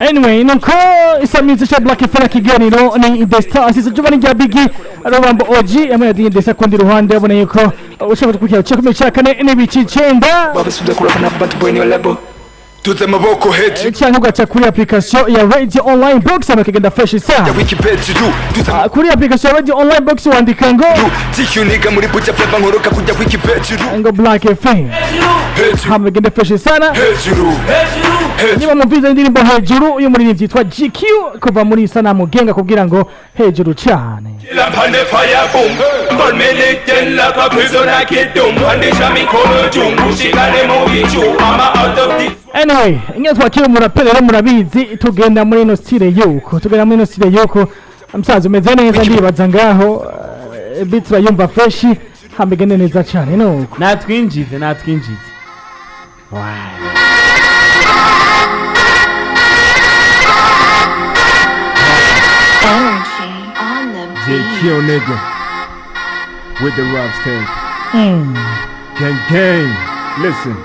Anyway, nuko isamizi cha Black FM kiganiro ni The Star asize juba ni Bigi Rubambo OG amwe na The Star kundi ruhande abona yuko ushobora kukurikira cyo kumwe cya kane n'ibice 9. Babasubiza kurapa na bad boy niyo label tuze amaboko hejuru. Cyangwa ugaca kuri application ya Radio Online Box amakigenda fresh sana. Wikipejuru tuze. Kuri application ya Radio Online Box wandika ngo TQ niga muri buja flavor nkoroka kujya wikipejuru. Ngo Black FM. Hejuru. Hamwe genda fresh sana. Hejuru hejuru. Niba mwumvise indirimbo hejuru y'umuririmbyi yitwa GQ kuva muri Sanamu Genga kugira ngo hejuru cyane. La pande fire boom Balmele la pa prisoner kidum Pandisha mikono juu Ushikane mu bicu I'm out of this. Anyway, inyo twakira umuraperi rero murabizi tugenda muri ino style yuko tugenda muri ino style yuko musaza umeze neza ndibaza ngaho beat turayumva fresh hambigende neza cyane nuko. Natwinjize natwinjize. Energy on the beat. JQ nigga with the rough tape. Gang gang, listen.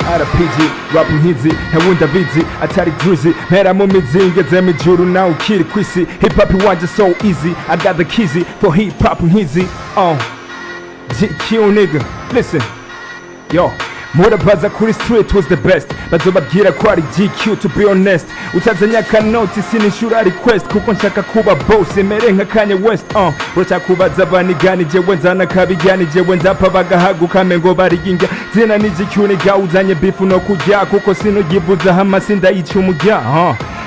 RPG rap nkizi ntawundi abizi atari druzi mpera mu mizi ngeze mu ijuru nawe ukiri kwisi hip hop iwanje so easy I got the keys for hip hop nkizi JQ nigga, listen. Yo, murabaza kuri street was the best bazobabwira ko ari GQ to be honest utazanye akanoti sinishura request kuko nshaka kuba boss mere nka Kanye West uracyakubaza banigani jewe nzana kabijyani jewe nzapfa bagahaguka mengo bariginga zina ni GQ niga uzanye beef no kurya kuko sinoyivuza hama sindayica umurya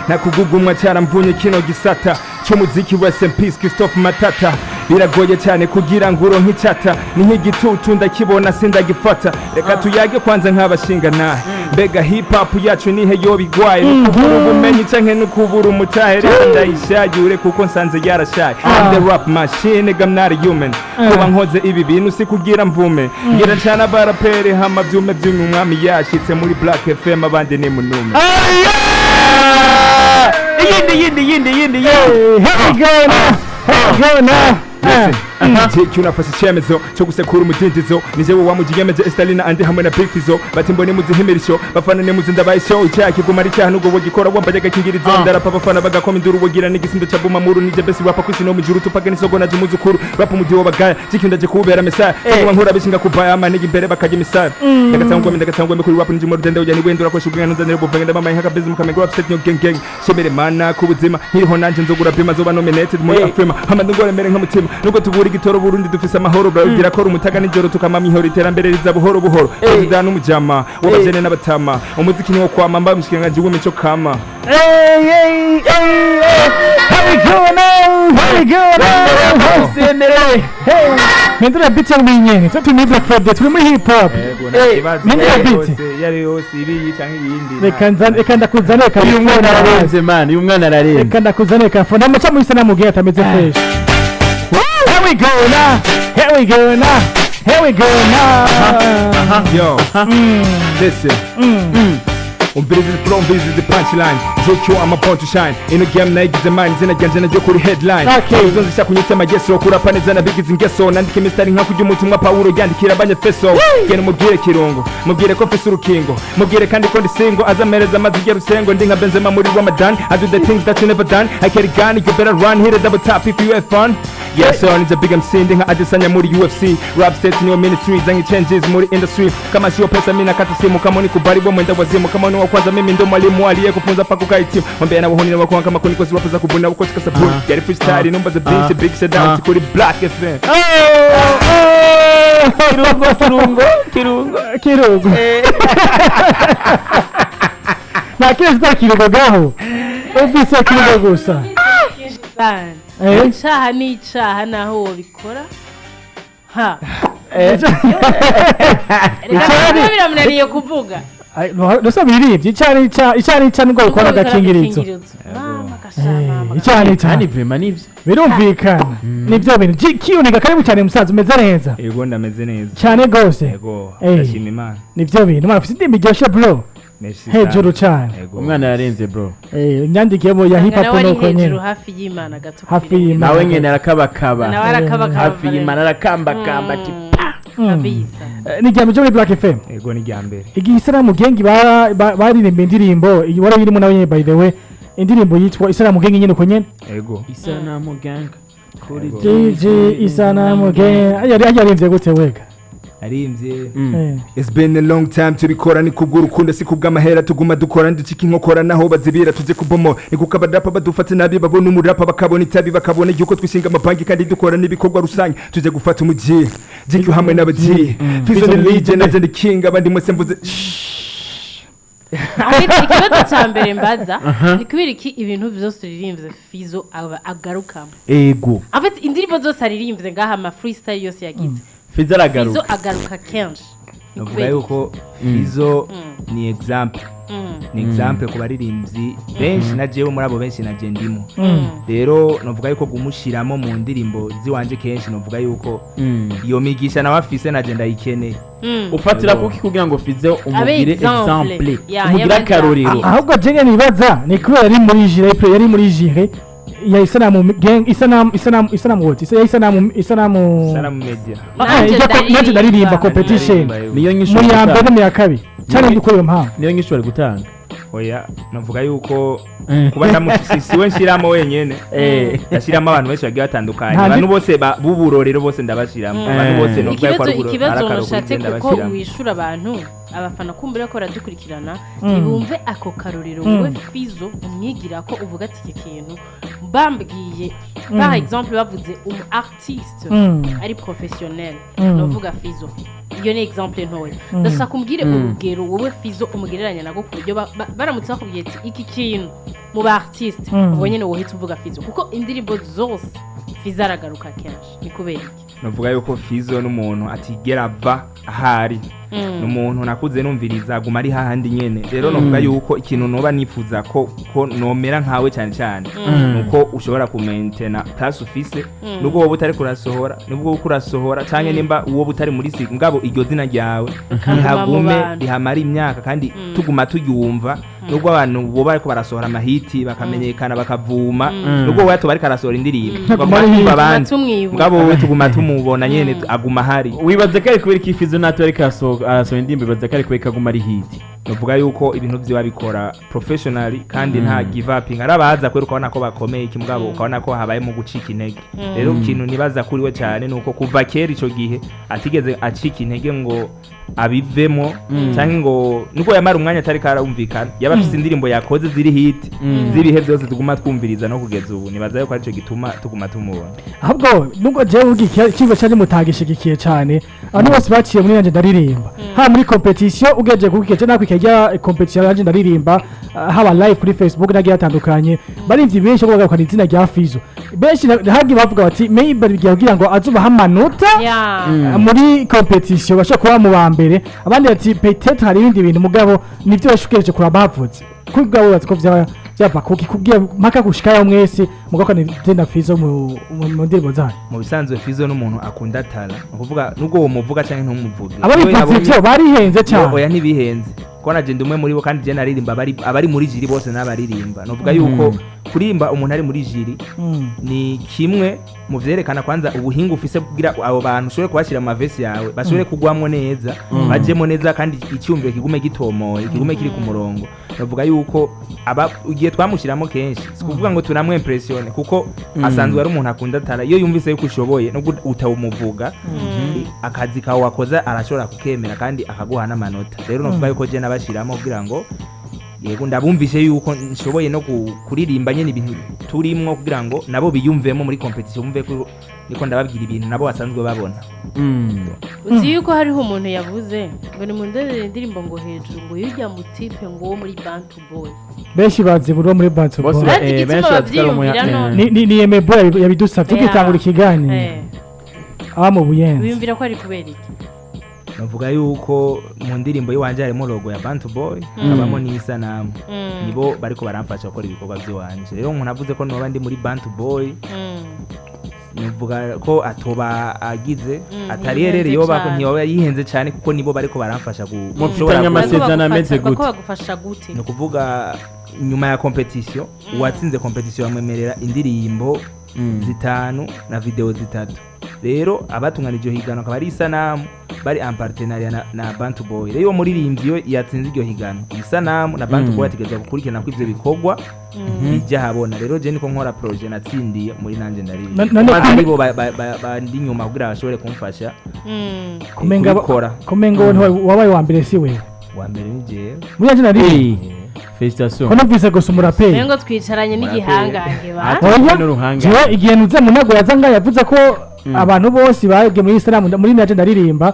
nakugugumwa cyaramvunye kino gisata cy'umuziki. Rest in peace Christophe Matata. Biragoye cyane kugira ngo uronke icata ni nk'igitutu ndakibona sindagifata. Reka tuyage kwanza nk'abashinga nahe mbega hip hop yacu nihe yoba igwaye nukubura ubumenyi canke nukubura umutahe? Reka ndayishayure kuko nsanze yarashaye. I'm the rap machine nigga, I'm not a human. Kuba nkoze ibi bintu si kugira mvume ngira ncana abaraperi hama vyume vyumye umwami yashitse muri Black FM abandi ni munume. Iyindi yindi yindi yindi yindi. Hey, here we go now, here we go now. Listen, JQ nafashe icyemezo cyo gusekura umudindizo ni jewe wamugiyemeje Estalina andi hamwe na Big Fizzo bati mbone muzihimirisho bafana ne muzi ndabaye show icyaha kiguma ari icyaha nubwo wogikora wambaye agakingirizo. Ndarapa abafana bagakoma induru wogira n'igisindo ca buma muru nije besi rapa kwisi no mujuru tupaka n'isogo naje umuzukuru rap umudiho bagaya JQ ndaje kuwubera mesaya kuba nkura bishinga kubaya amaniga imbere bakajya imisaya ndagatangwa ndagatangwa kuri rap nije mu rudende ujya niwenda urakoresha ubwenge ntuzanire ubuvenge ndamamaye nk'akabizi mu kamenge rap set nyo gang gang shemere mana ku buzima nkiriho nanje nzogura bima zoba nominated muri Afrima hama ndongore mere nk'umutima nubwo tubura igitoro Burundi dufise amahoro baragira ko umutaga nijoro tukamama ihoro iterambere riza buhoro buhoro perezida n'umujama w'abajene n'abatama umuziki niwo kwama mba mushikiranganji w'imico kama. Hey, hey, hey, hey. Here we go now, here we go now. Semerere. Hey, mpindura beat yangu nyene twe turi muri Black Friday turi muri hip hop. Mpindura beat. Yari yose iriyi canke iyindi. Reka nzane reka ndakuzane reka Uyu mwana ararenze man, uyu mwana ararenze. Reka ndakuzane reka fona muca muri Sanamu Genga atameze fresh. Here we go now, here we go now, here we go now. Yo, listen. Umviriza izi flow, umviriza izi punchline. JQ, I'm about to shine. Ino game nayigize mine, izina ryanje naryo kuri headline. Izo nzisha kunyitse amageso, kurapa neza nabigize ingeso. Nandika imisitari nka kurya umutumwa Pawulo yandikira abanyefeso. Genda umubwire Kirungo, mubwire ko mfise urukingo. Mubwire kandi ko ndi single, azamereza amazi ya rusengo. Ndi nka Benzema muri Ramadan. I do the things that you never done. I carry gun, you better run, hit a double tap if you have fun. Yes sir, ni the big MC, ndi nka Adesanya muri UFC. Rap state niyo ministry, zangi changes muri industry. Kama sio pesa mimi nakata simu, kama ni kubali wewe mwenda wazimu. Kama ni wa kwanza mimi ndo mwalimu aliyekufunza paka ukahitimu. Mwambie na wahuni na wakuwa kama kuni kwa rap za kubuna uko sabuni. Get it freestyle, number the beat, big shout out kuri Black FM. Oh, oh. Kirungo kirungo kirungo. Kirungo nta kintu kitari kirungo gaho ufise kirungo gusa. Cyane. Icaha ni icaha naho wobikora ha reka biramunaniye kuvuga. Nusa biribye icyaha ni icyaha icyaha ni icyaha nubwo bikora agakingirizo. Mama gasha mama. Icyaha ni icyaha. Kandi vraiment nivyo. Birumvikana nibyo bintu GQ niga karibu cyane musaza umeze neza. Yego ndameze neza. Cyane gose. Yego, ndashima Imana. Nibyo bintu mwana ufite indirimbo iryoshye bro. Merci. Hejuru cyane. Yego. Umwana ararenze bro. Imyandikire ya hip hop nawe ari nuko hejuru nyene hafi y'Imana gato. Hafi y'Imana. Nawe nyene arakabakaba. Nawe arakabakaba. Hafi y'Imana arakambakamba ati pa. Kabisa. Ni irya mbere muri Black FM. Ego, ni irya mbere. Igihe Isanamu Gang baririmba indirimbo iyi, wari uyirimo nawe nyene, by the way, indirimbo yitwa Isanamu Gang nyene uko nyene. Ego. Isanamu Gang kuri GG Isanamu Gang yari yaririmbye gute wega? Arimbye. It's been a long time tubikora, ni kubw'urukundo si kubw'amahera. Tuguma dukora nducika inkokora naho bazibira tuje kubomo. Ni kuko abarapa badufata nabi, babona umurapa bakabona itabi, bakabona yuko twishinga amabanki kandi dukora n'ibikorwa rusange. Tuje gufata umuji GQ hamwe n'abaji. Fizo ni legend, nanje ndi king, abandi mwese mvuze. Ariko ikibazo cya mbere mbaza ni kubera iki ibintu byose uririmbye Fizo aba agarukamo? Ego. En fait, indirimbo zose aririmbye ngaha, ama freestyle yose yagize, Fizo Fizo aragaruka. agaruka kenshi. Ni Navuga kubera iki? yuko Fizo ni example, ni example ku baririmbyi benshi, na jewe muri abo benshi naje ndimo. Rero novuga yuko kumushiramo mu ndirimbo ziwanje kenshi, novuga yuko iyo migisha nawe afise naje ndayikeneye. Ufatira kuki kugira ngo Fizo umugire example. example, Ya, umugire y'abandi? akarorero? Ahubwo jenge nibaza ni kubera yari muri jury, yari muri jury ya Isanamu Gang, Isanamu what? Ya Isanamu Sanamu Media. Nanje Nanje ndaririmba ndaririmba. competition. Niyo nyishu Mu bari ya mbere gutanga. no mu ya kabiri cyane, ndi iyo mpamvu. Niyo nyishu bari gutanga. Oya, navuga yuko kuba siwe nshiramo wenyene, ndashiramo abantu benshi bagiye batandukanye. Abantu bose b'uburorero bose ndabashiramo, abantu bose novuga yuko Ikibazo ari ari ikibazo akarorero nushatse kuri jye, kuko ndabashiramo. wishura abantu, abafana kumbura ko baradukurikirana, ntibumve ako karorero wowe Fizo umwigira ko uvuga ati iki kintu bambwiye, par exemple bavuze umu artiste ari professionnel, novuga Fizo. Iyo ni exemple ntoya. Ndashaka umbwire urugero wowe Fizo umugereranya nago, ku buryo baramutse bakubwiye ati iki kintu mu ba artiste, ubwo nyene wohita uvuga Fizo, kuko indirimbo zose Fizo aragaruka kenshi. Ni kubera iki? Navuga yuko Fizo n'umuntu atigera ava ahari, ni umuntu nakuze numviriza, aguma ari hahandi nyene. Rero novuga yuko ikintu noba nifuza ko nomera nkawe cyane cyane nuko ushobora kumaintena place ufise, nubwo wowe utari kurasohora, nubwo wowe urasohora canke nimba wowe utari muri si, mugabo iryo zina ryawe Rikaguma mu rihagume, bantu. rihamara imyaka kandi tuguma turyumva, nubwo abantu bo bariko barasohora amahiti bakamenyekana bakavuma, nubwo wowe atoba ariko arasohora indirimbo, tuguma Ari twumva hit. abandi, Tumwibuka. mugabo wowe tuguma tumubona nyene, aguma ahari. Wibaza ko ari kubera ko Fizo natwe ariko arasohora indirimbo, wibaza ko ari kubera ko aguma ari hit? Novuga yuko ibintu vyiwe abikora professionally kandi nta give up. Arabaza kubera ukabona ko bakomeye iki, mugabo ukabona ko habayemo gucika intege. Rero ikintu nibaza kuri we cyane nuko kuva kera ico gihe atigeze acika intege ngo abivemo, canke ngo nubwo yamara umwanya atari karumvikana, yaba afise indirimbo yakoze ziri hit z'ibihe byose tuguma twumviriza no kugeza ubu. Nibaza yuko arico gituma tuguma tumubona. Ahubwo nubwo jewe ugiye ikigo cyaje mutagishigikiye cyane, abantu bose baciye muri Nanje Ndaririmba, haba muri competition ugejeje kuko nakwikiye rya competition Nanje Ndaririmba, haba live kuri Facebook nagiye atandukanye, barimvye benshi ko bagarukana izina rya Fizo. Benshi hagiye bavuga bati maybe bigiye kugira ngo azubaha amanota muri competition bashobora kuba mu ba mbere, abandi bati peut-être hari ibindi bintu, mugabo nivyo bashukereje kuraba bavutse kubwa bazi ko vyaba byava kuki kubwira mpaka gushikayo mwese mugakana izina Fizo mu ndirimbo zanyu. Mu bisanzwe Fizo n'umuntu akunda tara, ni ukuvuga nubwo uwo muvuga canke ntumuvuge. Ababivuze ivyo barihenze cyane. Oya, ntibihenze ko naje ndi umwe muri bo, kandi je naririmba abari muri jury bose n'abaririmba. Novuga yuko kuririmba umuntu ari muri jury ni kimwe mu vyerekana kwanza ubuhinga ufise, kugira abo bantu ushobore kubashyira mu mavesi yawe, bashobore kugwamwo neza, bajemo neza, kandi icyumviro kigume gitomoye, kigume kiri ku murongo. Navuga yuko aba igihe twamushyiramo kenshi si kuvuga ngo tunamwimpressione, kuko asanzwe ari umuntu akunda tara. Iyo yumvise yuko ushoboye nubwo utawumuvuga, akazi kawe wakoze arashobora kukemera kandi akaguha n'amanota. Rero navuga yuko je nabashiramo kugira ngo yego ndabumvise yuko nshoboye no kuririmba nyene ibintu turimwo, kugira ngo nabo biyumvemo muri competition, bumve ko niko ndababwira ibintu nabo basanzwe babona. Uzi yuko hariho umuntu yavuze ngo nimundebere indirimbo ngo hejuru ngo yujya mu type ngo wo muri Bantu Boy. Benshi bazi buri wo muri Bantu Bose Boy. Bazi igituma benshi bazi ko ari bavyiyumvira none. Ni Yeme Boy yabidusavye tugitangura ikiganiro, aba mu Buyenzi. Wiyumvira ko ari kubera iki? Navuga yuko mu ndirimbo y'iwanje harimo logo ya Bantu Boy, habamo n'isanamu, nibo bariko baramfasha gukora ibikorwa by'iwanje. Rero umuntu avuze ko noba ndi muri Bantu Boy, nuvuga ko atoba agize atari ntiyihenze erere yoba ko cane. ntiyoba yihenze cyane, kuko nibo bariko baramfasha Mufitanye gushobora amasezerano ameze Bako gute? bagufasha gute? Ni ukuvuga nyuma ya competition, uwatsinze competition bamwemerera indirimbo zitanu na video zitatu. Rero abatunganije iryo higanwa akaba ari Isanamu. Bari en partenariat na Bantu Boy. Rero iyo muririmbyi iyo yatsinze iryo higanwa, Isanamu na Bantu Boy ategerezwa gukurikirana ko ivyo bikorwa bijya habona. Rero je niko nkora projet natsindiye muri Nanje Ndaririmba. None Maze aribo bandi inyuma kugira bashobore kumfasha Kumenga kubikora. Kumenga wowe wabaye wa mbere, si wewe? Wa mbere ni jewe. Muri Nanje Ndaririmba. Félicitations. Ko numvise gusa umuraperi. Mengo twicaranye n'igihangange ba. Ati- Oya. N'uruhanga. Jewe igihe nuze Munago yaza ngaha, yavuze ko abantu bose bagiye muri Islam, muri Nanje Ndaririmba,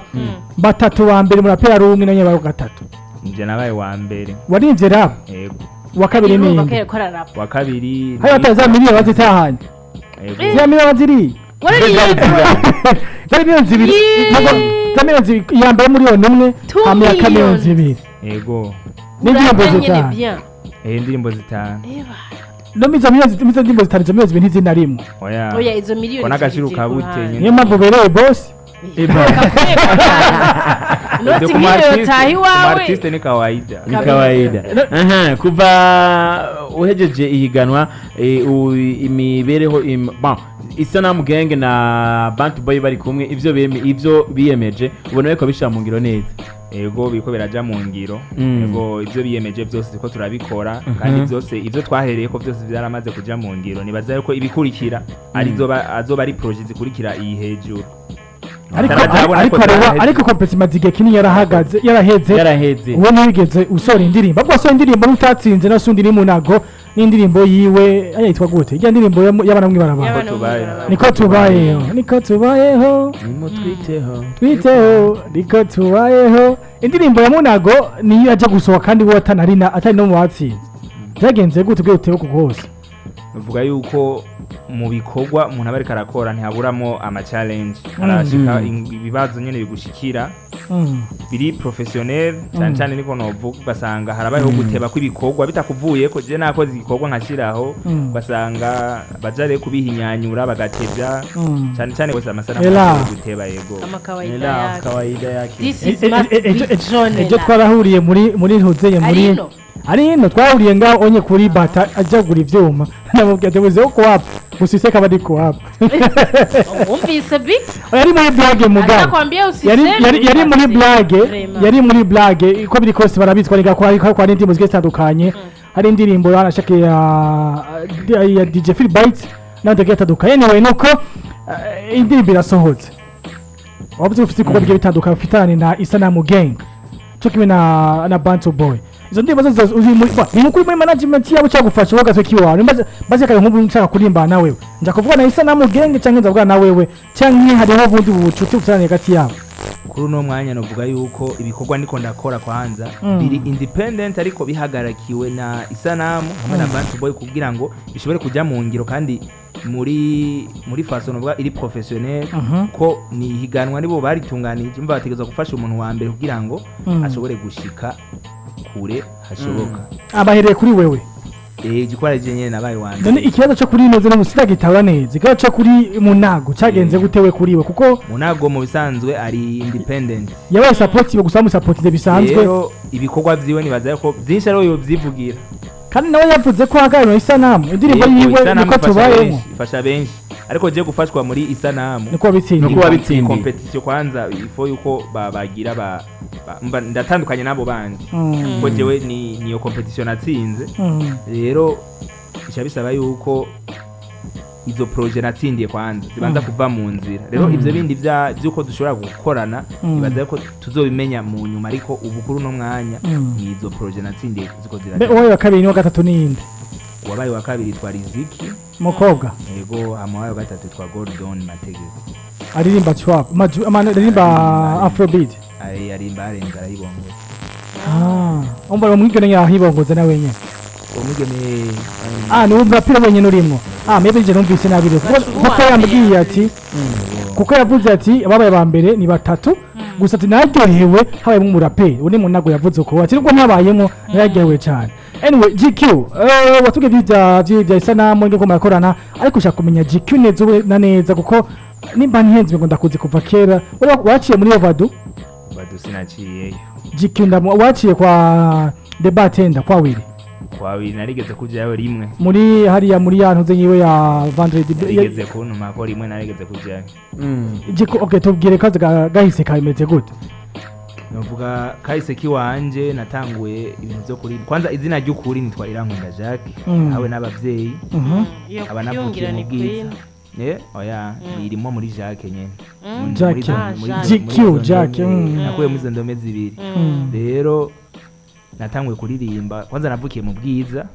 batatu ba mbere muraperi ari umwe, nanye gatatu. Nje nabaye wa mbere. Warinze rap? Yego. Wa kabiri Urumva ko ninde? yariko ararapa. Wa kabiri. Hari bataye za miliyoni bazitahanye. Yego. Za miliyoni baziriye. Warariye. Zari miliyoni 2. Yee. Ntabwo za miliyoni 2, iya mbere 1 miliyoni Two hamwe ya ka miliyoni millions. 2. Yego. N'indirimbo Urapa nyene 5. bien. Indirimbo 5. Eba. No mizo miliyoni, mizo ndirimbo 5, izo miliyoni 2 ntizinarimwe. Oya. Oya, izo miliyoni Kona agaciro 2 ziri ku kabute ruhande. nyene. Niyo mpamvu ubereye boss. Noti Ibyo ku nk'iyo mu yotaha ku iwawe. artiste ni kawaida. Ni kawaida. Aha, kuva uhejeje ihiganwa, imibereho bon, Isanamu Gang na Bantu Boy bari kumwe, ivyo biyemeje ubona bariko bishira mu ngiro neza? Ego, biriko biraja mu ngiro. Ego, ivyo biyemeje byose ko turabikora, kandi byose ivyo twahereye ko byose byaramaze kuja mu ngiro. Nibaza yuko ibikurikira ari azoba ari projet zikurikira iyi hejuru. Ariko Atarajabona ariko ko areba zaraheze. ariko compétition imaze igihe kinini yarahagaze, yaraheze. Yaraheze. Uwo ntiwigeze usohora indirimbo, ahubwo wasohoye indirimbo n'utatsinze na sundi ni Munago n'indirimbo yiwe aya yitwa gute, ijya ndirimbo y'abana mw'ibarabara? Y'abana Tubayeho. mw'ibarabara. Niko tubayeho, niko tubayeho. Nimutwiteho. Twiteho, niko tubayeho. Indirimbo ya Munago niyo ajya gusohoka kandi wowe atanari na atari no mu batsinze. Byagenze gute ubwo utewe ku hose? Uvuga yuko mu bikorwa umuntu aba ariko arakora ntihaburamo ama challenge, harashika ibibazo nyene bigushikira biri professionnel cyane cyane, niko novuga. Ugasanga harabayeho guteba kw'ibikorwa bitakuvuye ko je nakoze igikorwa nkashiraho, ugasanga baja rero kubihinyanyura bagatebya cyane cyane bose amasanamu Ela. agiye guteba. Yego. Amakawaida Ela yake. kawaida yake. This is must be John. Ejo twarahuriye muri ntuzeye muri Arino. Ari hino, twahuriye ngaho onye kuri bata ajya kugura ivyuma, ndamubwira ati buzeho kuwapa gusa iseka bari kuwapa. Wumvise bi? Yari muri blague mugabo. Atakwambia usiseme. Yari muri blague. Vraiment. Yari muri blague. Uko biri kose barabitwa niga ko ariko hari indirimbo zigiye zitandukanye, hari indirimbo yanashaka ya DJ Phil Bites n'abandi bagiye batandukanye. Anyway, nuko indirimbo irasohotse, wavuze ko ufite ibikorwa bigiye bitandukanye ufitanye na Isanamu Gang cyo kimwe na Bantu Boy. Izo ndirimbo zose uri muri ni ukuri muri management yabo cyagufasha wowe gatwe kiwawe? Maze kare nk'ubu nshaka kuririmba na wewe, nja kuvuga na Isanamu Gang cyangwa nza na wewe, cyangwa hariho ubundi bucuti bufitanye hagati yabo? Kuri uno mwanya novuga yuko ibikorwa ndiko ndakora kwanza biri independent, ariko bihagarakiwe na Isanamu hamwe na Bantu Boy kugira ngo bishobore kujya mu ngiro kandi muri façon novuga iri professionnel, ko ni ihiganwa nibo baritunganije, umva bategerezwa gufasha umuntu wa mbere kugira ngo ashobore gushika kure hashoboka. Abahereye kuri wewe? Igikora je nyene nabaye wa None mbere. ikibazo cyo kuri neza no sitagitahura neza, ikibazo cyo kuri Munago cyagenze gute we kuri we? Kuko Munago mu bisanzwe ari independent. Yabaye support gusa, bamusapotize bisanzwe. Rero ibikorwa vyiwe nibaza ko byinshi ari we yovyivugira. Kandi nawe yavuze ko ahagarariwe Isanamu, indirimbo Yego, yiwe Isanamu niko ifasha tubayemo. benshi, ifasha benshi, ariko je gufashwa muri Isanamu Niko wabitsindiye. Niko wabitsindiye. Compétition kwanza ifo yuko bagira mba ndatandukanye n'abo bandi, kuko jewe ni niyo compétition natsinze. Rero bica bisaba yuko izo projet natsindiye kwanza zibanza kuva mu nzira. Rero ivyo bindi vy'uko dushobora gukorana, nibaza ko tuzobimenya mu nyuma, ariko ubu kuri uno mwanya ni izo projet natsindiye ziko Mbe ziraja. uwawe wa kabiri n'uwa gatatu n'iyindi? Wabaye wa kabiri twa Riziki. Umukobwa? Yego. Hama wabaye wa gatatu twa Gordon Mategeko. Aririmba trap, aririmba afrobeat? Ari arimba arenze arayibongoza. Ah, umva uwo mwigeme yahibongoza na wenyine? Uwo mwigeme. Ah, ni umurapira wenyine urimwo. Ah, maybe je numvise nabi rero, kuko yambwiye ati, kuko yavuze ati ababaye ba mbere ni batatu gusa, ati naryohewe habayemo umuraperi undi. Munago yavuze uko ati nubwo ntabayemo naryohewe cyane. Anyway, GQ, watubwiye bya Isanamu ngeko murakorana, ariko ushaka kumenya GQ neza ube na neza, kuko nimba ntihenze ngo ndakuzi kuva kera. Uri waciye muri Ovadu? Badu sinaciyeyo. GQ ndamu waciye kwa The Bartender kwa Willy. Kwa babiri narigeze kujayo rimwe. Muri hariya muri ya ntuze nyiwe ya vendredi. Narigeze kuntuma ko rimwe narigeze kujayo. Okay, tubwire kazi gahise kameze gute? Novuga kahise kiwanje, natanguye ibintu vyo kuririmba. Kwanza izina ry'ukuri nitwa Irankunda Jacques, hawe n'abavyeyi. Iyo Aba navukiye kwiyungira mu ni Bwiza. queen. Oya, irimo muri Jacques nyene. Jacques. Ah, GQ, muri izo Jacques, ndome, nakuye muri izo ndome zibiri. Rero natanguye kuririmba, kwanza navukiye mu Bwiza,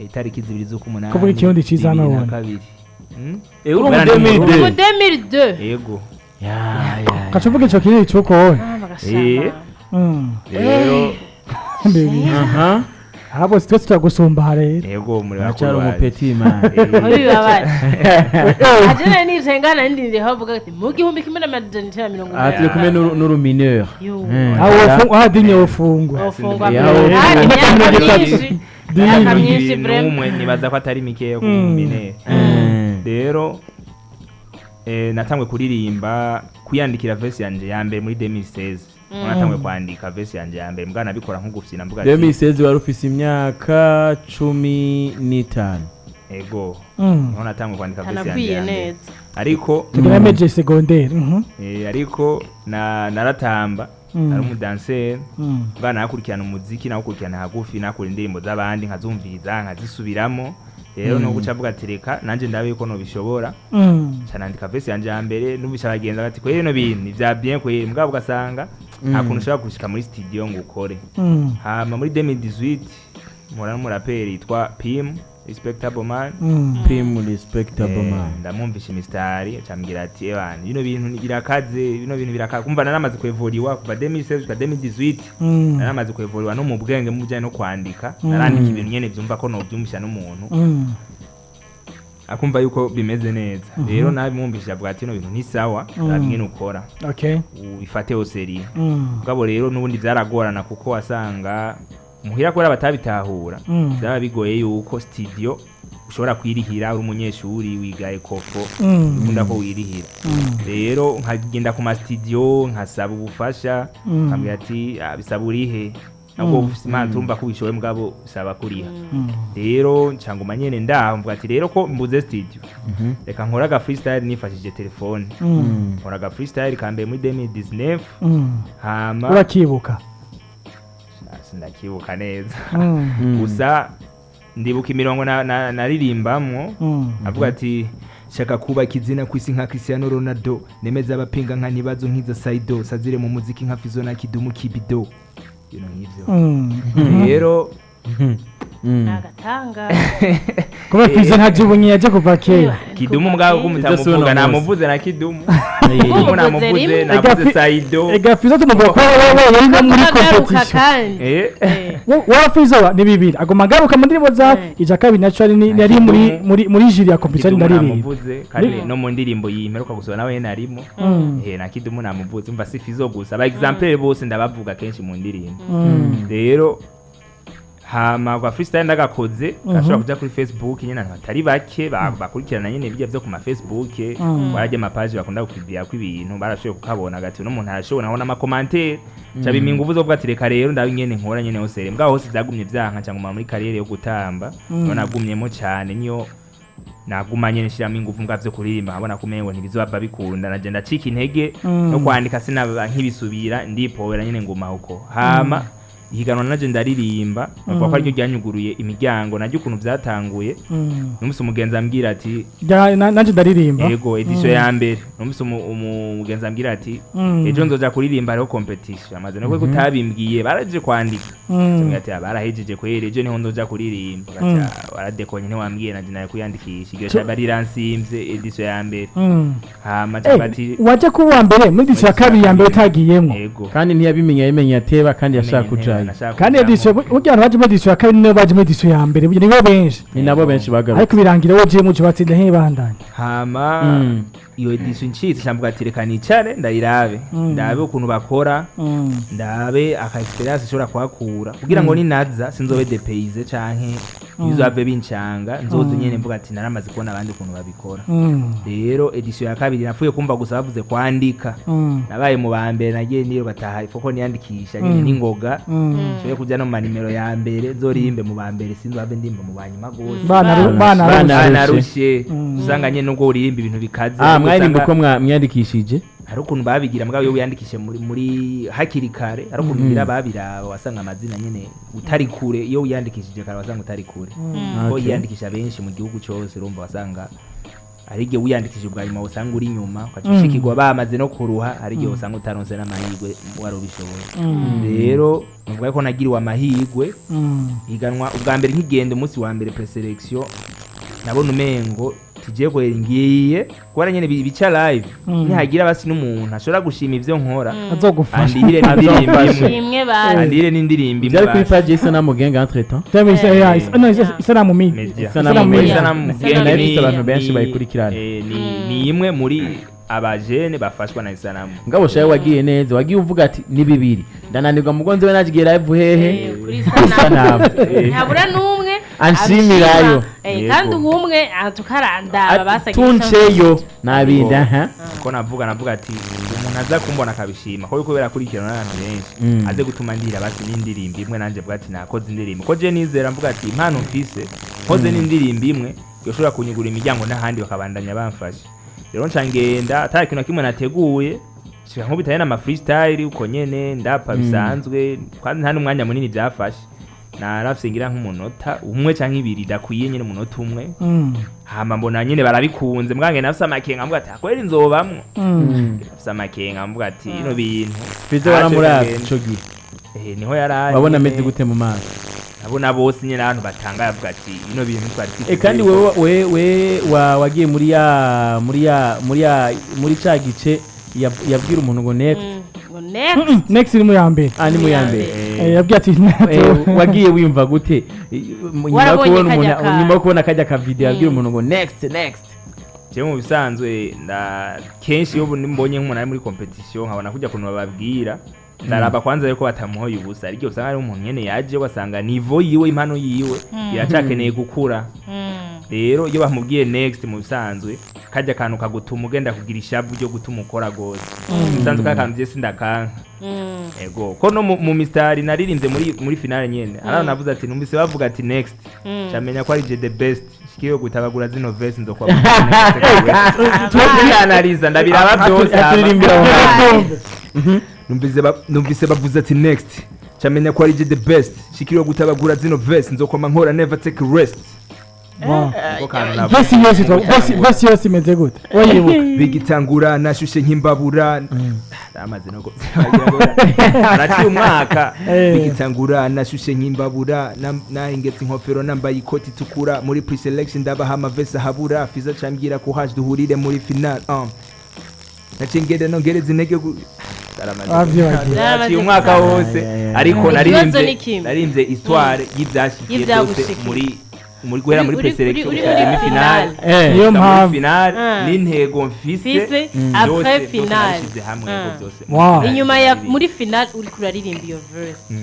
itariki 2 z'ukumunani. Kuvuga ikirundi ciza hano bibiri na wone. kabiri. Eh, uri Kubera mu ndi mu 2002. Mu 2002. Yego. Ya, ya. Kaca uvuga ico kinini c'uko wowe. Ah, bagashamba. Rero Mbibi. Aha. Abo twese turagusumba rero. yego, muri Aracyari bakuru banje. umupeti man. Muri bibabaje. Aje nari nicaye ndindiriye aho bavuga ati mu 1980. Aha turi kumwe n'urumineur. Yo. Aho wofungwa, aha dinye wofungwa. Ofungwa. Ya, Ah, ofungwa. imyaka myinshi. Imyaka myinshi Ibiri vraiment. n'umwe nibaza ko atari mikeya ku minere. Rero natanguye kuririmba, kuyandikira verse yanje ya mbere muri 2016. Natanguye kwandika verse yanje ya mbere, mbwa nabikora nko gufyina, mvuga ati 2016 wari ufise imyaka 15. Ego. Niho natanguye kwandika verse yanje Tanakwiye ya mbere. neza. Ariko Tugira meje secondaire. Ariko na naratamba, ari umudanseri. Mbwa nakurikirana umuziki, nawukurikirana hagufi, nakura indirimbo z'abandi nkazumviriza, nkazisubiramo. Rero no guca avuga ati reka nanjye ndabe yuko nobishobora. Nca nandika verse yanje ya mbere, numvise abagenzi bati kweri bino bintu ni vya bien kweri, mugabo ugasanga nta kuntu ushobora gushika muri studio ngo ukore. Hama muri 2018 mpura n'umuraperi yitwa Pim Respectable Man. Pim Respectable Man. Ndamwumvisha imisitari, acambwira ati ebana bino bintu birakaze, bino bintu birakaze. Kumva naramaze kwevuriwa kuva 2016 gushika 2018. Naramaze kwevuriwa no mu bwenge mu bijanye no kwandika. Narandika ibintu nyene vyumva ko novyumvisha n'umuntu akumva yuko bimeze neza. Rero nabimwumvishije avuga ati bino bintu ni sawa, raba ingene ukora, ubifate au sérieux. Mugabo rero n'ubundi byaragorana kuko wasanga muhira kubera batabitahura. Byaba bigoye yuko studio ushobora kwirihira uri umunyeshuri wiga ekofo, ukunda ko wirihira. Rero nkagenda ku ma studio nkasaba ubufasha, nkambwira ati "Ah, bisaba urihe, nabwo ufise impano turumva ko ubishoboye, mugabo bisaba kuriha." Rero ncanguma nyene ndaho, mvuga ati rero ko mbuze studio, reka nkore aga freestyle nifashishije telefone. Nkora aga freestyle ka mbere muri 2019. Hama Urakibuka? Sindakibuka neza. Gusa ndibuka imirongo naririmbamwo. Avuga ati shaka kubaka izina ku isi nka Cristiano Ronaldo, nemeza abapinga nka ntibazo nkiza Saido, sazire mu muziki nka Fizo na Kidumu Kibido, ibintu nk'ivyo. Rero Agatanga. Kuba Fizo ntajibunye yaje kuva kera. Kidumu mugabo Ivyo si kumutamuvuga uno munsi. Namuvuze na Kidumu. Kidumu namuvuze. Rimwe. Navuze Saido. Ega Fizo tumuvuga ko wewe yari no muri Agaruka competition. kandi. Wowe Fizo ni bibiri aguma agaruka mu ndirimbo za ija kabiri naco ari muri jury ya competition Kidumu ndaririmba. namuvuze kandi no mu ndirimbo yimperuka gusohora nawe narimo. Na Kidumu namuvuze. Umva, si Fizo gusa, aba example bose ndabavuga kenshi mu ndirimbo. Rero hama kwa freestyle ndagakoze gashobora kuja kuri Facebook nyene, abantu batari bake bakurikirana nyene bijya vyo ku ma Facebook, barajya ama page bakunda gukidiyako ibintu, barashoboye kukabona gati uno muntu arashobora, nabona ama commentaire ca bimpa inguvu zo kuvuga ati reka rero ndabe ingene nkora nyene hose. Mbwa hose vyagumye vyanka, ca nguma muri kariyeri yo gutamba. Niho nagumyemo cane, niyo naguma nyene nshiramo inguvu mbwa vyo kuririmba nkabona ko umengo ntibizobava bikunda, naje ndacika intege no kwandika sinaba nkibisubira, ndipowera nyene nguma uko. Hama ihiganwa naje ndaririmba, bavuga ko ariryo ryanyuguruye imiryango. Naryo ukuntu vyatanguye, numvise umugenzi ambwira ati Nanje ndaririmba. Yego, edition ya mbere numvise umugenzi ambwira ati ejo nzoja kuririmba, hariho competition, amaze no kutabimbwiye baraje kwandika. Ambwira ati barahejeje kweri, ejo niho nzoja kuririmba. Ati waradekonye ntiwambwiye, nanje nawe kwiyandikisha iryo shamba riransimvye, edition ya mbere. Hama ati Waje kuba uwa mbere muri edition ya kabiri, ya mbere utagiyemwo. Yego. Kandi ntiyabimenya, yabimenya ateba kandi yashaka kujayo. Nashaka Kandi kujamwo. edition burya abantu baje muri edition ya kabiri nibo baje muri edition ya mbere, burya nibo benshi. Ni nabo benshi bagarutse. Ariko birangira wowe ujiyemo uje batsinda ntibandanye. Hama iyo edition ncitse camvuga ati reka nicare ndayirabe, ndabe ukuntu bakora, ndabe aka experience nshobora kuhakura kugira ngo ninaza sinzobe dépaysé canke Ntibizave bincanga, nzoze nyene mvuga ati naramaze kubona abandi ukuntu babikora. Rero edition ya kabiri napfuye kumva gusa bavuze kwandika, nabaye mu ba mbere. Nagiye niyo bataha ifoko niyandikisha nyene n'ingoga, nshobore kuja no mu manimero ya mbere, nzorimbe mu ba mbere, sinzohave ndimba mu ba nyuma gose. Bana Bana- bana. Bana- Banarushe, usanga nyene nubwo uririmba ibintu bikaze, Ah, ariko mwaririmba usanga uko mwiyandikishije. Hari ukuntu babigira, mugabo iyo wiyandikishije muri hakiri kare, hari ukuntu ugira babiraba, wasanga amazina nyene utari kure. Iyo wiyandikishije kare wasanga utari kure, ko yiyandikisha benshi mu gihugu cyose. Urumva wasanga hari igihe wiyandikishije ubwa nyuma usanga uri inyuma, ugaca ushikirwa bamaze no kuruha. Hari igihe usanga utaronse n'amahirwe wari ubishoboye. Rero nuvuga ko nagiriwe amahirwe. Higanwa ubwa mbere nkigenda, umunsi wa mbere preselection, nabona umengo tugiye kwera, ngiye kubona nyene bica live, nihagira basi n'umuntu ashobora gushima ivyo nkora, azogufasha. andihire n'indirimbo imwe. Imwe bazi. Andihire n'indirimbo imwe Byari kuri basi. page y'Isanamu Gang entre temps. No, Isanamu Media. Media. Isanamu Media. Isanamu Isanamu Gang Nayo ifise abantu benshi bayikurikirana. Ni imwe muri abajene bafashwa na Isanamu. Ngabo shawe, wagiye neza, wagiye uvuga ati ni bibiri ndananirwa, mugonzi we nagiye live hehe? Kuri Isanamu. Isanamu. Ntabura n'umwe Anshimirayo. abishima. Yego. Kandi uwumwe tukarandaba basaga. Tunceyo nabindi aha. Ko navuga ati umuntu aza kumbona akabishima, ko yuko birakurikirana n'abantu benshi, aze gutuma ndira basi n'indirimbo imwe, nanjye mvuga ati nakoze indirimbo, ko je nizera mvuga ati impano mfise, nkoze n'indirimbo imwe yoshobora kunyugura imiryango n'ahandi bakabandanya bamfasha. Rero nca ngenda atari ikintu na kimwe nateguye, nshika nkubitaye n'ama freestyle uko nyene ndapa bisanzwe, kandi nta n'umwanya munini byafashe, narafise ngira nk'umunota umwe canke ibiri idakwiye nyene, umunota umwe. Hama mbona nyene barabikunze, mbwange nafise amakenga, mvuga ati akweri nzobamwo. Nafise amakenga, mvuga ati ino bintu Fizo ntacyo waramuraba bigenda. ico gihe? Niho yarari. Wabona nyene. ameze gute mu maso? Nabona bose nyene abantu batanga, bavuga ati ino bintu twari Kandi wewe we wagiye muri ya muri ya muri ya muri ca gice yabwira umuntu ngo next. Ngo next. Next iri mu ya mbere. Ah, ni mu ya mbere. Yabwiye ati Wagiye wiyumva gute nyuma yo Warabonye kubona kajya umuntu, nyuma yo kubona kajya ka video yabwira umuntu ngo next, next? Jewe mu bisanzwe nda kenshi iyo mbonye nk'umuntu ari muri competition, nkabona kujya kuntu bababwira, ndaraba kwanza yuko batamuhoye ubusa. Ariko usanga ari umuntu nyene yaje, ugasanga niveau yiwe, impano yiwe iracakeneye gukura. Rero iyo bamubwiye next, mu bisanzwe kajya akantu kagutuma ugenda kugira ishavu ryo gutuma ukora gose. Mu bisanzwe ka kantu je sindakanka. Ego ko no mu mistari naririmbye muri finale nyene, haraho navuze ati numvise bavuga ati next, camenya ko ari je the best shikiwe gutabagura zino verse, nzokwa turanaliza ndabiraba byose. Aturirimbira aho hantu. Numvise bavuze ati next, camenya ko ari je the best shikiriwe gutabagura zino verse, nzokoma nkora, never take a rest. Niko kantu navuze. Verse yose verse yose imeze gute, wayibuka? Bigitangura nashushe nk'imbabura. Amaze no araciye umwaka. Bigitangura nashushe nk'imbabura, nahengetse inkofero, nambaye ikoti itukura, muri pre-selection ndabaha amavesi ahabura. Fiza cambwira ko haje duhurire muri final. Naciye ngenda nongereza intege Wavyibagiwe. Araciye umwaka wose, ariko Ikibazo naririmbye ni kimwe. Naririmbye histoire y'ivyashikiye byose Y'ivyagushikiye. muri guhera muri pre-selection uri kugera muri muri finale. finale. Niyo Gushika muri mpamvu. finale, n'intego mfise Mfise, byose, après byose finale. nabishize hamwe, ngo byose. Wow. Inyuma ya muri final uri kuraririmba iyo verse,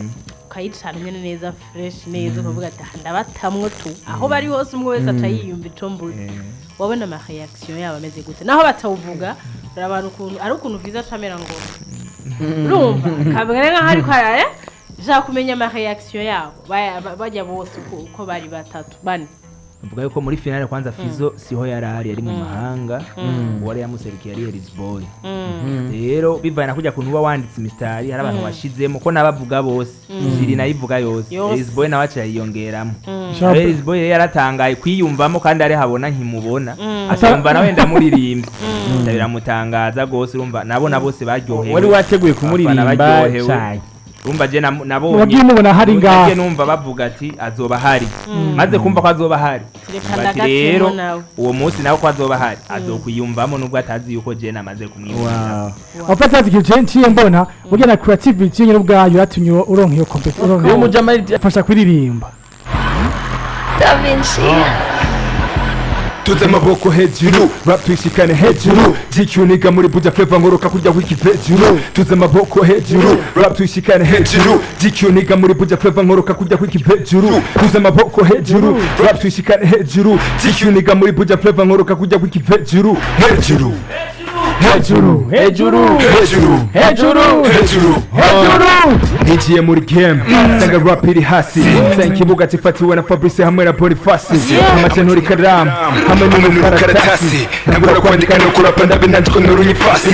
ukayicana nyene neza, fresh neza, ukavuga ati "Ah, ndabatamwo tu aho bari hose, umwe wese aca yiyumva ico mbuze." Wabona ama reaction yabo ameze gute naho batawuvuga? Urabona ukuntu ari ukuntu vyiza camera ngo urumva kabwira nkaho ariko araya nshaka kumenya ama reaction yabo bajya bose uko bari batatu bane. Mvuga yuko muri finale kwanza Fizo siho yarari, yari mu mahanga, uwari yamuserukiye yari Elis Boy. Rero bivanye na kujya kuntu uba wanditse imistari, hari abantu washizemo ko nabavuga bose, Jiri nayivuga yose. Yose. Elis Boy nawe aca yiyongeramo. Sharp. Elis Boy rero yaratangaye kwiyumvamo, kandi ari habona nkimubona, atumva nawe ndamuririmbye, biramutangaza gose. Urumva nabona bose baryohewe. Wari wateguye kumuririmba? Abafana baryohewe. Cyane. Urumva je nabonye Wagiye umubona hari ngaha. Nagiye numva bavuga ati azoba ahari, maze kumva ko azoba ahari, Reka bati ndagatemo rero nawe. uwo munsi nawe ko azoba ahari, azokwiyumvamo nubwo atazi yuko je namaze kumwiyumvira. Wow. Wafata ati ikintu nciye mbona burya na creativity nyine ubwayo yatumye uronka iyo competition, Uwo uronka mujama fasha kuririmba. Da Vinci. Tuze amaboko hejuru, rap twishikane hejuru. GQ niga muri Buja Flavor, nkoroka kurya wikivejuru. Tuze amaboko hejuru, rap twishikane hejuru. GQ niga muri Buja Flavor, nkoroka kurya wikivejuru. Tuze amaboko hejuru, rap twishikane hejuru. GQ niga muri Buja Flavor, nkoroka kurya wikivejuru. Hejuru, Hejuru, Hejuru, hejuru, hejuru, hejuru, hejuru. Ninjiye muri game nsanga rap iri hasi, nsanga ikibuga gifatiwe na Fabrice hamwe na Boniface. Amace nturi karamu hamwe n'umukaratasi, ntagura kwandika no kurapa, ndabe ndandiko nturunye ifasi.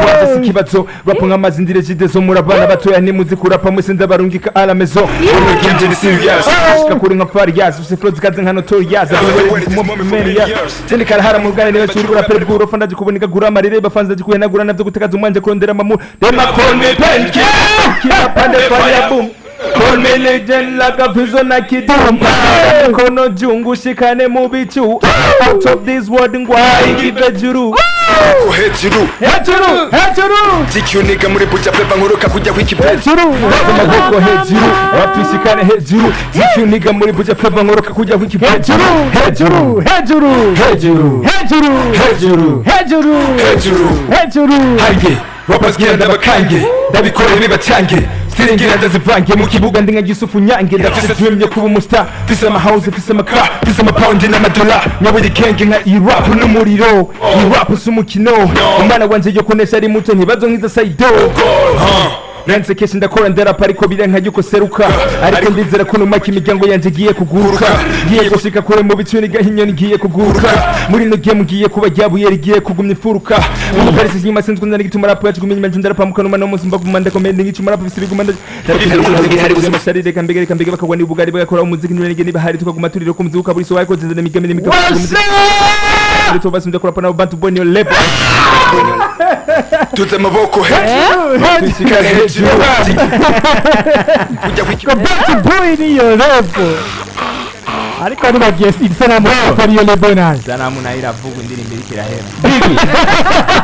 Waza si ikibazo, rap nk'amazi ndire jide zo muri abana batoya, ntimuzi kurapa mwese, ndabarungika à la maison. Game ni serious, shika kuri nka Farias, ufise flow zikaze nka Notorious. Tende karahara mu ruganiriro cy'urugura pere bw'urofa, ndaje kuboneka gura amarire bafanze, ndaje kuhenagura navyo gutekaza umwanje kurondera amamu Dema call me painkiller, kila pande fire boom. Call me legend like a prison na kidum. Kono jungu shikane mu bicu. Out of this world ngwa ikive juru. Hejuru, Hejuru, hejuru, GQ niga muri Buja Flavor, nkoroka kujya wikivejuru. Hejuru. Amaboko hejuru, rap twishikane hejuru. GQ niga muri Buja Flavor, nkoroka kujya wikivejuru. Hejuru, hejuru, hejuru, hejuru, hejuru, hejuru, Hejuru, hejuru. Hange rappers gira ndabakange, ndabikore bibacange, siringira ndazivange mu kibuga, ndi nka Yusufu Nyange. Ndafise dream yo kuba umustar, mfise ama house, mfise ama car, mfise ama pound n'amadola, nyaburi kenge nka irap n'umuriro. Irap si umukino, umwana wanje yo kunesha ari muto, ntibazo nkiza saido. Nanze kenshi ndakora, ndarapa, ariko biranka yuko seruka, ariko ndizera ko numaka imiryango yanjye igiye kuguruka, ngiye gushika kure mu bicu nigaho inyoni, ngiye kuguruka muri ino game, ngiye kuba ryabuye rigiye kugumya imfuruka mu Paris inyuma. Sinzwe nzana igituma rap yacu gumya inyuma, ndarapa mukanuma no munsi mbaguma, ndakomeye ngicuma rap bisi biguma ndari. Reka mbege, reka mbege, bakagwa n'ubugari, bagakora umuziki ntibarenge niba hari, tukaguma turira ku muziki ukaburi. So ariko zinzana imigami n'imigabo umuziki tubasunze kurapa nabo bantu boni level. Tuze amaboko hejuru, twishikane hejuru. Kujya wikivejuru. Bad boy niyo level, ariko ntibagiye isanamu atari iyo level nayo. Sanamu nayo iravuga indirimbo iriko irahera. Bigi,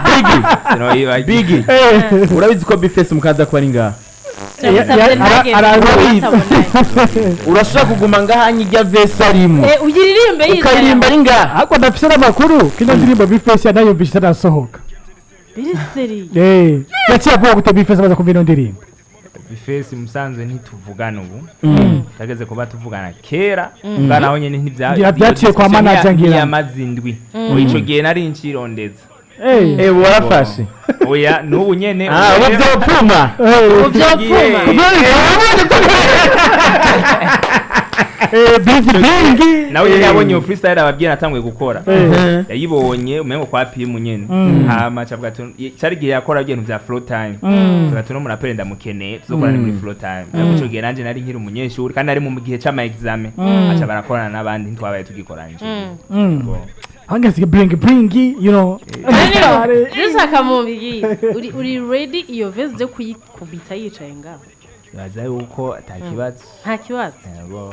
Bigi, Sinoyibagiye. Bigi. Urabizi ko Bface mukaza kuba ari ngaha. Ndagusabye ntagende Arabizi. batabonanye. Urashobora kuguma ngaha nyijya vese arimo. Uyiririmbe yicaye. Ukaririmba ari ngaha. Ariko ndafise n'amakuru kino ndirimbo Bface yanayumvise itarasohoka. Biri seri. Yaciye avuga gute Bface amaze kumva ino ndirimbo? Bface musanzwe ntituvugana ubu, tageze kuba tuvugana kera bwa naho nyene ntibya Ngira byaciye kwa manager ngira. Ntiyamaze indwi. Oya, ico gihe nari ncirondeza. Warafashe. Oya, n'ubu nyene. Ah, ubu byopfuma. Uvyopfuma. Bigi bingi. Nawe nyene yabonye iyo freestyle ababwira natanguye gukora, yayibonye umengo kwa pimu nyene, hama cavuga ati cari igihe yakora ibintu vya flow time, tuvuga ati no murapere ndamukeneye, tuzokorana muri flow time. Ariko ico gihe nanje nari nkiri umunyeshuri kandi nari mu gihe c'ama examen, aca barakorana n'abandi, ntitwabaye tugikorana ico gihe. Hangasiga bring bring you know. Dushaka mu mbigi uri ready iyo vase yo kuyikubita yicaye ngaho? Baza yuko ata kibazo. Nta kibazo. Yego.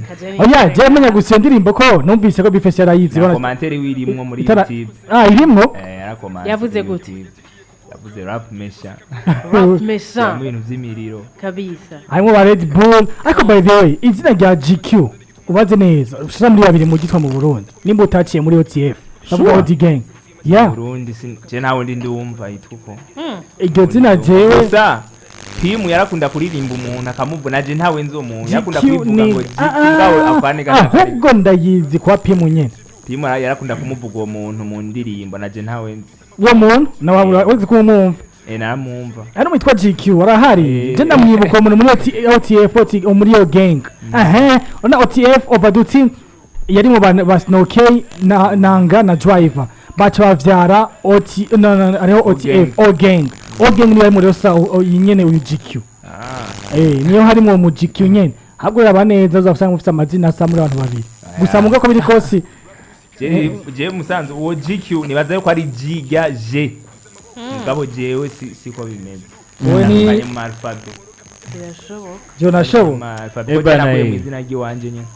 Kaje. Oya, je menya gusa iyo ndirimbo ko numvise ko Bface yarayizi. Na Bona- commentaire wirimwo muri YouTube. Ah, irimwo. Yarakomanse Yavuze kuri gute? YouTube. Yavuze rap mesha. Rap méchant. Mu bintu vy'imiriro. Kabisa. Harimo ba Red Bull. Ariko by the way, izina rya GQ ubaze neza ushira muri babiri mu gitwa mu Burundi, nimba utaciye muri OTF, ndavuga OD Gang, yeah. Burundi je ntawe ndi ndumva yitwa uko. Iryo zina jewe Gusa Pimu yarakunda kuririmba umuntu akamuvuna, je ntawe nzi uwo muntu yarakunda GQ kubivuga ni ngo GQ ngawe afane gana. Ahubwo ndayizi kwa Pimu nyene. Pimu yarakunda kumuvuga uwo muntu mu ndirimbo, naje ntawe nzi. Uwo muntu nawe uzi kumwumva? Naramwumva. Hari witwa GQ arahari. Je ndamwibuka uwo muntu muri OTF, OT, muri iyo gang ehe ona OTF Ovaduti yari mu bantu ba Snow K na Nanga na Driver, baca bavyara OT no no hariho OTF O gang. O gang niyo ari muri osa iyi nyene uyu GQ. Niyo harimo mu GQ nyene, ahubwo yaba neza uzasanga mufite amazina asa muri abantu babiri gusa, muga ko biri kose. Je musanze uwo GQ nibaza yuko ari G rya G, mugabo jewe siko bimeze. Wowe ni Natandukanye mu alphabet. Birashoboka. Jonashobo. Mu alphabet Eba ko nakuye naye. mu izina ry'iwanje nyene.